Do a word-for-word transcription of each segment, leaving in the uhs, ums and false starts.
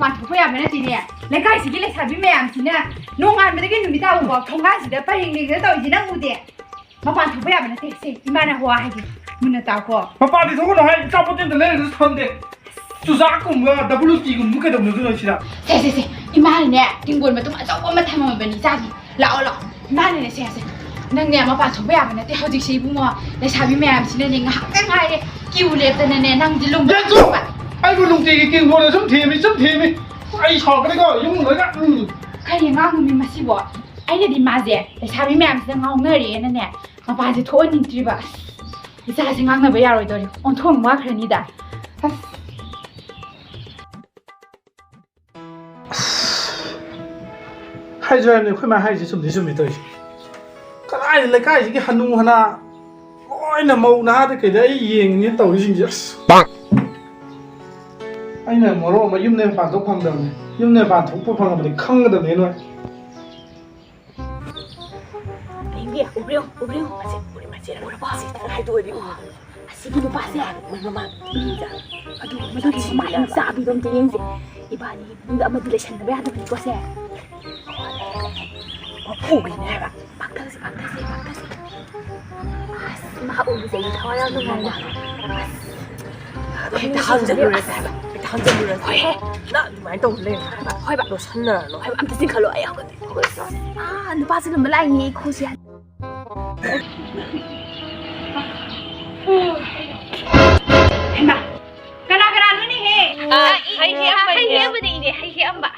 ꯄꯥꯟꯊꯣꯛꯄ ꯌꯥꯕ ꯅꯠꯇꯦꯅꯦ꯫ ꯂꯩꯀꯥꯏꯁꯤꯒꯤ ꯂꯩꯁꯥꯕꯤ ꯃꯌꯥꯝꯁꯤꯅ ꯅꯣꯡꯉꯥꯟꯕꯗꯒꯤ ꯅꯨꯃꯤꯠ ꯇꯥꯕꯐꯥꯎ ꯊꯣꯡꯒꯥꯟꯁꯤꯗ ꯄꯔꯦꯡ ꯂꯦꯡꯗꯅ ꯇꯧꯔꯤꯁꯦ ꯅꯪ ꯎꯗꯦ? ꯃꯄꯥꯟ ꯊꯣꯛꯄ ꯌꯥꯕ ꯅꯠꯇꯦ꯫ ꯁꯦ, ꯏꯃꯥꯅ ꯋꯥ ꯍꯥꯏꯒꯦ, ꯃꯨꯟꯅ ꯇꯥꯎꯀꯣ꯫ ꯃꯄꯥꯟꯗꯤ ꯊꯣꯛꯀꯅꯨ ꯍꯥꯏ, ꯑꯆꯥꯄꯣꯠꯇꯤ ꯑꯝꯇ ꯂꯩꯔꯁꯨ ꯊꯝꯗꯦ꯫ ꯆꯨꯖꯥꯛꯀꯨꯝꯕ, ꯗꯕꯜ ꯔꯣꯇꯤꯒꯨꯝꯕ ꯀꯩꯗꯧꯅꯗꯣꯏꯅꯣ ꯁꯤꯗ? ꯁꯦ, ꯁꯦ, ꯁꯦ, ꯏꯃꯥꯅꯅꯦ ꯇꯤꯡꯒꯣꯜ ꯃꯇꯨꯝ ꯑꯆꯧꯕ ꯑꯃ ꯊꯝꯃꯕꯅꯤ, ꯆꯥꯒꯦ꯫ ꯂꯥꯛꯑꯣ, ꯂꯥꯛꯑꯣ꯫ ꯏꯃꯥꯅꯅꯦ, ꯁꯦ, ꯁꯦ, ꯅꯪꯅꯦ ꯃꯄꯥꯟ ꯊꯣꯛꯄ ꯌꯥꯕ ꯅꯠꯇꯦ ꯍꯧꯖꯤꯛꯁꯦ ꯏꯕꯨꯡꯉꯣ꯫ ꯂꯩꯁꯥꯕꯤ ꯃꯌꯥꯝꯁꯤꯅꯅꯦ ꯉꯥꯏꯍꯥꯛꯇ ꯉꯥꯏꯔꯦ ꯀ꯭ꯌꯨ ꯂꯦꯞꯇꯅꯅꯦ ꯅꯪꯗꯤ ꯂꯨꯝꯕ ꯌꯦꯡꯁꯨ! ꯂꯨꯝꯕ꯫ ꯑꯩꯕꯨ ꯅꯨꯡꯇꯤꯒꯤ ꯀꯤꯡꯕꯣꯟꯗ ꯁꯨꯝ ꯊꯦꯝꯃꯤ, ꯁꯨꯝ ꯊꯦꯝꯃꯤ꯫ ꯑꯩ ꯁꯥꯎꯔꯛꯀꯅꯤꯀꯣ, ꯌꯨꯝ ꯂꯣꯏꯅ꯫ ꯎꯝ꯫ ꯀꯔꯤ ꯉꯥꯡꯉꯨꯅꯤ ꯃꯁꯤꯕꯣ? ꯑꯩꯅꯗꯤ ꯃꯥꯁꯦ ꯂꯩꯁꯥꯕꯤ ꯃꯌꯥꯝꯁꯤꯅ ꯉꯥꯎꯅꯔꯦꯅꯅꯦ ꯃꯄꯥꯟꯁꯦ ꯊꯣꯛꯍꯟꯅꯤꯡꯗ꯭ꯔꯤꯕ꯫ ꯑꯁ, ꯏꯆꯥꯁꯦ ꯉꯥꯡꯅꯕ ꯌꯥꯔꯣꯏꯗꯧꯔꯤ, ꯑꯣꯟꯊꯣꯛꯅ ꯋꯥꯈ꯭ꯔꯅꯤꯗ꯫ ꯑꯁ꯫ ꯑꯁ, ꯍꯥꯏꯁꯨ ꯍꯥꯏꯕꯅꯤ, ꯑꯩꯈꯣꯏ ꯃꯥ ꯍꯥꯏꯁꯦ ꯆꯨꯝꯗꯤ ꯆꯨꯝꯃꯤ ꯇꯧꯔꯤꯁꯦ꯫ ꯀꯗꯥꯏꯗ ꯂꯩꯀꯥꯏꯁꯤꯒꯤ ꯍꯅꯨ ꯍꯅꯥ ꯂꯣꯏꯅ ꯃꯧ ꯅꯍꯥꯗ ꯀꯩꯗ ꯑꯩ ꯌꯦꯡꯉꯤꯅꯦ ꯇꯧꯔꯤꯁꯤꯡꯁꯦ꯫ ꯑꯁ! ꯑꯩꯅ ꯃꯔꯣꯟ ꯑꯃ ꯌꯨꯝꯗꯩ ꯃꯄꯥꯟ ꯊꯣꯛ ꯐꯪꯗꯕꯅꯤ, ꯌꯨꯝꯗꯩ ꯃꯄꯥꯟ ꯊꯣꯛꯄ ꯐꯪꯉꯕꯗꯤ ꯈꯪꯒꯗꯕꯅꯤ ꯅꯣꯏ꯫ ꯌꯦꯡꯒꯦ, ꯎꯕ꯭ꯔ ꯌꯦꯡꯉꯨ, ꯎꯕ꯭ꯔ ꯌꯦꯡꯉꯨ꯫ ꯑꯁꯤ ꯎꯔꯤ ꯃꯆꯦ ꯎꯔꯕꯣ? ꯑꯁꯤ ꯍꯥꯏꯗꯣꯛꯑꯗꯤ ꯎꯔꯕꯣ? ꯑꯁꯤꯒꯤ ꯅꯨꯄꯥꯁꯦ꯫ ꯃꯣꯏ ꯃꯃꯥ ꯄꯤꯖꯥ꯫ ꯑꯗꯨ ꯃꯗꯨꯒꯤ ꯃꯃꯥ ꯌꯥꯝ ꯆꯥꯕꯤꯗꯣ ꯑꯝꯇ ꯌꯦꯡꯁꯦ꯫ ꯏꯕꯥꯅꯤ ꯃꯅꯨꯡꯗ ꯑꯃꯗꯤ ꯂꯩꯁꯟꯗꯕ ꯌꯥꯗꯕꯅꯤꯀꯣ ꯁꯦ꯫ ꯐꯨꯒꯤꯅꯦ ꯍꯥꯏꯕ꯫ ꯄꯥꯛꯊꯁꯦ, ꯄꯥꯛꯊꯁꯦ, ꯄꯥꯛꯊꯁꯦ꯫ ꯑꯁ, ꯃꯥ ꯎꯕꯁꯦ ꯑꯩ ꯊꯋꯥꯏ ꯌꯥꯝ ꯅꯨꯡꯉꯥꯏꯅ꯫ ꯑꯁ꯫ ꯍꯦꯛꯇ ꯍꯥꯟꯖꯜꯂꯨꯔꯁꯦ ꯍꯥꯏꯕ꯫ ꯍꯦꯛꯇ ꯍꯥꯟꯖꯜꯂꯨꯔꯁꯦ꯫ ꯍꯣꯏꯍꯦ꯫ ꯅꯪ ꯑꯗꯨꯃꯥꯏꯅ ꯇꯧ ꯂꯩꯔꯣ ꯍꯥꯏꯕ꯫ ꯍꯣꯏꯕ꯫ ꯂꯣꯠꯁꯟꯅꯔꯅꯣ꯫ ꯍꯣꯏꯕ, ꯑꯝꯇ ꯆꯤꯡꯈꯠꯂꯣ꯫ ꯑꯩ ꯍꯧꯒꯠꯀꯦ꯫ ꯑꯥ, ꯅꯨꯄꯥꯁꯦ ꯂꯨꯝꯕ ꯂꯥꯛꯏꯅꯦ, ꯑꯩ ꯈꯨꯁꯤ ꯌꯥꯗꯦ꯫ ꯍꯩꯃꯥ, ꯀꯅꯥ ꯀꯅꯥꯅꯣꯅꯦꯍꯦ? ꯑ, ꯍꯩ ꯍꯦꯛꯑꯝꯕꯅꯦ꯫ ꯍꯩ ꯍꯦꯛꯑꯝꯕꯅꯦ ꯏꯅꯦ, ꯍꯩ ꯍꯦꯛꯑꯝꯕ꯫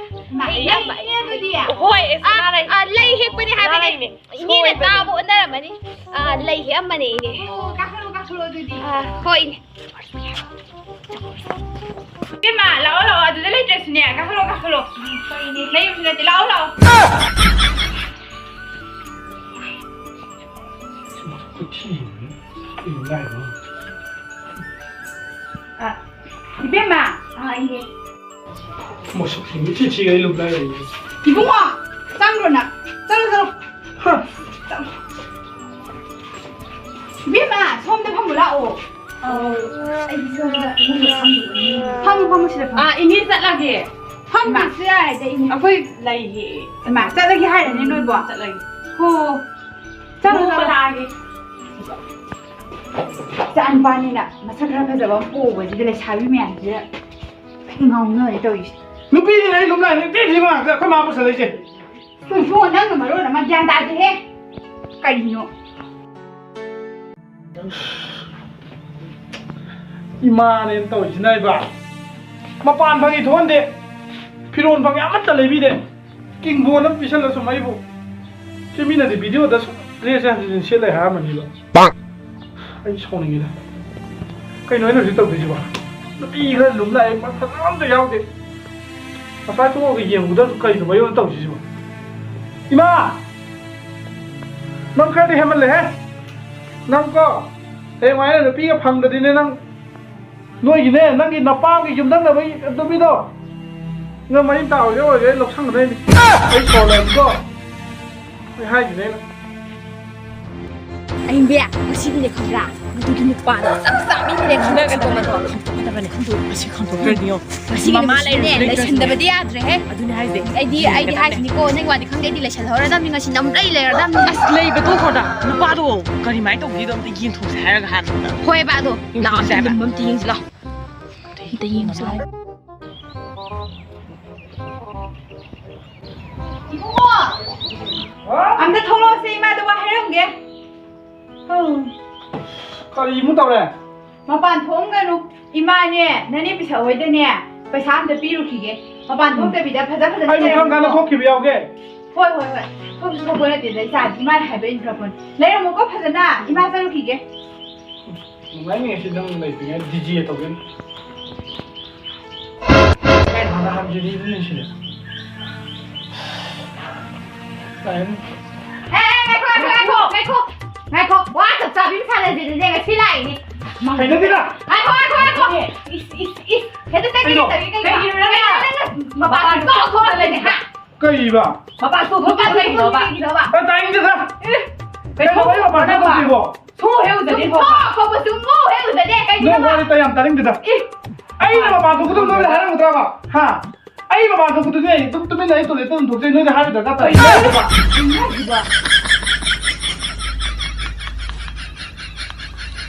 ꯍꯩ ꯍꯦꯛꯑꯝꯕ꯫ ꯂꯩꯅꯦ ꯑꯗꯨꯗꯤ꯫ ꯍꯣꯏ, ꯑꯁ, ꯑ, ꯃꯥ ꯂꯩ꯫ ꯑ, ꯂꯩ ꯍꯦꯛꯄꯅꯦ ꯃꯥ ꯍꯥꯏꯕꯅꯦ꯫ ꯂꯩꯅꯦ꯫ ꯏꯅꯦꯅ ꯁꯣꯏꯕꯅꯦ꯫ ꯇꯥꯕ ꯑꯣꯟꯅꯔꯝꯃꯅꯤ꯫ ꯑ, ꯂꯩ ꯍꯦꯛꯑꯝꯕꯅꯦ ꯏꯅꯦ꯫ ꯑꯣ, ꯀꯥꯈꯠꯂꯣ, ꯀꯥꯈꯠꯂꯣ ꯑꯗꯨꯗꯤ꯫ ꯑ, ꯍꯣꯏ ꯏꯅꯦ꯫ ꯏꯕꯦꯝꯃ, ꯂꯥꯛꯑꯣ, ꯂꯥꯛꯑꯣ, ꯑꯗꯨꯗ ꯂꯩꯇ꯭ꯔꯁꯨꯅꯦ, ꯀꯥꯈꯠꯂꯣ, ꯀꯥꯈꯠꯂꯣ꯫ ꯅꯌꯨꯝꯁꯨ ꯅꯠꯇꯦ, ꯂꯥꯛꯑꯣ, ꯂꯥꯛꯑꯣ꯫ ꯑ, ꯏꯕꯦꯝꯃ꯫ ꯑ, ꯏꯅꯦ꯫ ꯃꯁꯛꯁꯤꯡ ꯏꯊꯤ ꯊꯤꯒꯩ ꯂꯨꯞꯅ ꯂꯩꯔꯤ꯫ ꯏꯕꯨꯡꯉꯣ, ꯆꯪꯈ꯭ꯔꯣ ꯅꯪ꯫ ꯆꯠꯂꯣ, ꯆꯠꯂꯣ꯫ ꯍ꯫ ꯆꯠꯂꯣ꯫ ꯏꯕꯦꯝꯃ, ꯁꯣꯝꯗ ꯐꯝꯃꯨ ꯂꯥꯛꯑꯣ꯫ ꯑꯧ, ꯑꯩꯗꯤ ꯁꯣꯝꯗ ꯏꯃꯨꯡꯗ ꯐꯝꯗꯧꯕꯅꯤ꯫ ꯐꯝꯃꯨ, ꯐꯝꯃꯨ, ꯁꯤꯗ ꯐꯝꯃꯨ꯫ ꯑꯥ, ꯏꯅꯦ ꯆꯠꯂꯒꯦ꯫ ꯐꯝꯗꯁꯨ ꯌꯥꯔꯦꯗ, ꯏꯅꯦ꯫ ꯑꯩꯈꯣꯏ ꯂꯩꯌꯦ꯫ ꯏꯃꯥ, ꯆꯠꯂꯒꯦ ꯍꯥꯏꯔꯅꯦ ꯅꯣꯏꯕꯣ? ꯆꯠꯂꯒꯦ꯫ ꯍꯣ꯫ ꯆꯠꯂꯣ, ꯅꯣꯡꯃ ꯆꯠꯂꯣ꯫ ꯂꯥꯛꯑꯒꯦ꯫ ꯏꯆꯥ ꯅꯨꯄꯥꯅꯤꯅ ꯃꯁꯛ ꯈꯔ ꯐꯖꯕ ꯑꯃ ꯄꯣꯛꯎꯕꯁꯤꯗ ꯂꯩꯁꯥꯕꯤ ꯃꯌꯥꯝꯁꯤꯗ ꯂꯣꯏ ꯉꯥꯎꯅꯔꯦ ꯇꯧꯔꯤꯁꯦ꯫ ꯅꯨꯄꯤꯅꯤꯅ ꯑꯩ ꯂꯨꯝꯂꯥꯏ ꯅꯨꯡꯇꯤ ꯊꯤꯕ ꯉꯥꯛꯇ ꯑꯩꯈꯣꯏ ꯃꯥ ꯄꯨꯁꯜꯂꯛꯏꯁꯦ꯫ ꯏꯕꯨꯡꯉꯣ, ꯅꯪꯅ ꯃꯔꯣꯟ ꯑꯃ ꯒ꯭ꯌꯥꯟ ꯇꯥꯗꯦꯍꯦ꯫ ꯀꯔꯤꯅꯣ? ꯏꯃꯥꯅꯦꯅ ꯇꯧꯔꯤꯁꯤꯅ ꯏꯕ꯫ ꯃꯄꯥꯟ ꯐꯪꯉꯤ ꯊꯣꯛꯍꯟꯗꯦ, ꯐꯤꯔꯣꯜ ꯐꯪꯉꯤ ꯑꯃꯠꯇ ꯂꯩꯕꯤꯗꯦ꯫ ꯀꯤꯡꯕꯣꯟ ꯑꯃ ꯄꯤꯁꯜꯂ ꯁꯨꯝ ꯑꯩꯕꯨ꯫ ꯁꯤ ꯃꯤꯅꯗꯤ ꯚꯤꯗꯤꯑꯣꯗ ꯁꯨꯝ ꯗ꯭ꯔꯦꯁꯁꯦ ꯍꯟꯖꯤꯟ ꯍꯟꯖꯤꯟ ꯁꯦꯠ ꯂꯩ ꯍꯥꯏꯔꯝꯃꯅꯤꯕ꯫ ꯑꯩ ꯁꯥꯎꯅꯤꯡꯉꯤꯗ꯫ ꯀꯩꯅꯣ ꯑꯩꯅ ꯍꯧꯖꯤꯛ ꯇꯧꯗꯣꯏꯁꯤꯕꯣ? ꯅꯨꯄꯤ ꯈꯔ ꯂꯨꯝ ꯂꯥꯛꯑꯦ, ꯃꯁꯛ ꯐꯖꯕ ꯑꯝꯇ ꯌꯥꯎꯗꯦ꯫ ꯉꯁꯥꯏ ꯊꯣꯛꯑꯒ ꯌꯦꯡꯉꯨꯗ꯭ꯔꯁꯨ ꯀꯩꯅꯣ ꯃꯌꯣꯟ ꯇꯧꯁꯤꯁꯤꯕꯣ? ꯏꯃꯥ! ꯅꯪ ꯈꯔꯗꯤ ꯍꯦꯟꯃꯜꯂꯦꯍꯦ꯫ ꯅꯪ ꯀꯣ, ꯍꯌꯦꯡꯋꯥꯏ ꯅꯨꯄꯤꯒ ꯐꯪꯗ꯭ꯔꯗꯤꯅꯦ ꯅꯪ, ꯅꯣꯏꯒꯤꯅꯦ, ꯅꯪꯒꯤ ꯅꯄꯥꯒꯤ ꯌꯨꯝꯊꯪꯅꯕꯒꯤ ꯅꯨꯄꯤꯗꯣ, ꯅꯪ ꯃꯔꯤ ꯃꯇꯥ ꯑꯣꯏꯒꯦ ꯑꯣꯏꯒꯦ ꯑꯩ ꯂꯧꯁꯪꯒꯗꯣꯏꯅꯤ꯫ ꯑꯩ ꯁꯣꯜꯂꯦꯕꯀꯣ꯫ ꯑꯩ ꯍꯥꯏꯈꯤꯕꯅꯦ ꯑꯩꯅ꯫ ꯑꯍꯤꯡꯕꯤ, ꯉꯁꯤꯗꯤꯅꯦ ꯈꯪꯕ꯭ꯔꯥ? ꯃꯗꯨꯒꯤ ꯅꯨꯄꯥꯗꯣ ꯆꯞ ꯆꯥꯕꯤꯅꯦ ꯈꯪꯅꯒꯗꯕꯗꯣ꯫ ꯈꯪꯗꯣꯛꯀꯗꯕꯅꯦ꯫ ꯈꯪꯗꯣꯛ-, ꯉꯁꯤ ꯈꯪꯗꯣꯛꯇ꯭ꯔꯗꯤ ꯌꯦꯡꯉꯣ꯫ ꯉꯁꯤ ꯃꯃꯥ ꯂꯩꯔꯨꯁꯤꯅꯦ, ꯂꯩꯔꯨꯁꯤꯅꯦ꯫ ꯂꯩꯁꯟꯗꯕꯗꯤ ꯌꯥꯗ꯭ꯔꯦꯍꯦ꯫ ꯑꯗꯨꯅꯦ ꯍꯥꯏꯁꯦ꯫ ꯑꯩꯗꯤ, ꯑꯩꯗꯤ ꯍꯥꯏꯁꯤꯅꯤꯀꯣ, ꯅꯪ ꯋꯥꯗꯤ ꯈꯪꯗꯦ, ꯑꯩꯗꯤ ꯂꯩꯁꯜꯍꯧꯔꯗꯕꯅꯤ, ꯉꯁꯤ ꯅꯝꯂꯩ ꯂꯩꯔꯗꯕꯅꯤ꯫ ꯑꯁ, ꯂꯩꯕ ꯇꯣꯛꯈ꯭ꯔꯣꯗ꯫ ꯅꯨꯄꯥꯗꯣ ꯀꯔꯤꯃꯥꯏꯅ ꯇꯧꯒꯦꯗꯣ ꯑꯝꯇ ꯌꯦꯡꯊꯣꯛꯁꯦ ꯍꯥꯏꯔꯒ ꯍꯥꯟꯅ꯫ ꯍꯣꯏꯕ, ꯑꯗꯣ ꯂꯥꯛꯑꯣ, ꯌꯦꯡꯊꯣꯛꯁꯦ ꯍꯥꯏꯕ꯫ ꯂꯨꯝꯕ ꯑꯝꯇ ꯌꯦꯡꯁꯤ ꯂꯥꯛꯑꯣ꯫ ꯑꯝꯇ ꯌꯦꯡꯁꯤ ꯂꯥꯛꯑꯣ꯫ ꯏꯕꯨꯡꯉꯣ! ꯍꯥ? ꯑꯝꯇ ꯊꯣꯛꯂꯛꯑꯣꯁꯦ, ꯏꯃꯥꯗ ꯋꯥ ꯍꯥꯏꯔꯝꯒꯦ꯫ ꯀꯔꯤ ꯑꯃꯨꯛ ꯇꯧꯔꯦ? ꯃꯄꯥꯟ ꯊꯣꯛꯑꯝꯒꯅꯨ꯫ ꯏꯃꯥꯅꯦ, ꯅꯅꯦ ꯄꯤꯁꯛ ꯍꯣꯏꯗꯅꯦ, ꯄꯩꯁꯥ ꯑꯝꯇ ꯄꯤꯔꯨꯈꯤꯒꯦ꯫ ꯃꯄꯥꯟ ꯎꯝ꯫ ꯊꯣꯛꯇꯕꯤꯗ ꯐꯖ ꯐꯖꯅ ꯑꯩꯕꯨ ꯀꯔꯝ ꯀꯥꯟꯗ ꯂꯩꯔꯝꯃꯨꯀꯣ꯫ ꯊꯣꯛꯈꯤꯕ ꯌꯥꯎꯒꯦ? ꯍꯣꯏ, ꯍꯣꯏ, ꯍꯣꯏ꯫ ꯊꯣꯛꯁꯨ ꯊꯣꯛꯄ ꯅꯠꯇꯦꯗ, ꯏꯆꯥ꯫ ꯏꯃꯥꯅ ꯍꯥꯏꯕ ꯏꯟꯈ꯭ꯔꯄꯣꯠꯅꯤ꯫ ꯂꯩꯔꯝꯃꯨꯀꯣ ꯐꯖꯅ꯫ ꯏꯃꯥ ꯆꯠꯂꯨꯈꯤꯒꯦ꯫ ꯅꯨꯡꯉꯥꯏꯅꯤ ꯉꯁꯤ ꯅꯪ ꯂꯩꯇ꯭ꯔꯤꯉꯩ ꯗꯤ ꯖꯦ ꯇꯧꯗꯣꯏꯅꯤ꯫ ꯍꯥꯟꯅ ꯍꯟꯈꯤꯅꯤ ꯑꯗꯨ ꯌꯦꯡꯁꯤꯅꯦ꯫ ꯇꯥꯏꯝ꯫ ꯑꯦ, ꯑꯦ, ꯉꯥꯏꯈꯣ, ꯉꯥꯏꯈꯣ, ꯉꯥꯏꯈꯣ, ꯉꯥꯏꯈꯣ꯫ ꯉꯥꯏꯈꯣ꯫ ꯋꯥ ꯆꯞ ꯆꯥꯕꯤ ꯑꯃ ꯁꯥꯟꯅꯁꯤꯗꯅꯦ, ꯉꯁꯤ ꯂꯥꯛꯏꯅꯦ꯫ ꯍꯩꯅꯗꯦꯗ꯫ ꯉꯥꯏꯈꯣ, ꯉꯥꯏꯈꯣ, ꯉꯥꯏꯈꯣ꯫ ꯏꯁ, ꯏꯁ, ꯏꯁ꯫ ꯍꯦꯛꯇ ꯆꯠꯈꯤꯒꯦ ꯀꯩꯅꯣ? ꯇꯧꯏ ꯀꯩꯅꯣ? ꯀꯩꯒꯤꯅꯣ ꯅꯪꯅ ꯅꯪꯅ ꯃꯄꯥꯟ ꯊꯣꯛ ꯊꯣꯛꯑ ꯂꯩꯔꯤꯁꯦ, ꯍꯥ? ꯀꯩꯕ? ꯃꯄꯥꯟ ꯊꯣꯛ ꯊꯣꯛ ꯀꯩꯒꯤꯅꯣꯕ? ꯀꯩꯒꯤꯅꯣꯕ? ꯑ, ꯇꯥꯅꯤꯡꯗꯦꯗ꯫ ꯑꯦ, ꯀꯩꯅꯣ, ꯀꯩꯅꯣ? ꯑꯩ ꯃꯄꯥꯟ ꯊꯣꯛꯇ꯭ꯔꯤꯕꯣ? ꯁꯨꯡꯎ ꯍꯦꯛ ꯎꯖꯗꯦ ꯁꯨꯡꯊꯣꯛ ꯊꯣꯛꯄ ꯁꯨꯡꯎ ꯍꯦꯛ ꯎꯖꯗꯦ꯫ ꯅꯣꯏ ꯀꯩꯒꯤꯅꯣꯕ? ꯋꯥꯗꯤ ꯇꯥꯏ ꯌꯥꯝ ꯇꯥꯅꯤꯡꯗꯦꯗ꯫ ꯑꯦ꯫ ꯑꯩꯅ ꯃꯄꯥꯟ ꯊꯣꯛꯀꯗꯕ ꯅꯣꯏꯅ ꯍꯥꯏꯔꯝꯒꯗ꯭ꯔꯕ? ꯍꯥ? ꯑꯩ ꯃꯄꯥꯟ ꯊꯣꯛꯄꯗꯨꯗꯤ ꯑꯩ ꯑꯗꯨꯝ ꯇꯨꯃꯤꯟꯅ ꯑꯩ ꯇꯣꯏꯂꯦꯠꯇ ꯑꯗꯨꯝ ꯊꯣꯛꯆꯩ, ꯅꯣꯏꯗ ꯍꯥꯏꯕ ꯗꯔꯀꯥꯔ ꯇꯥꯏ꯫ ꯀꯩꯅꯣ ꯍꯥꯏꯁꯤꯕꯣ?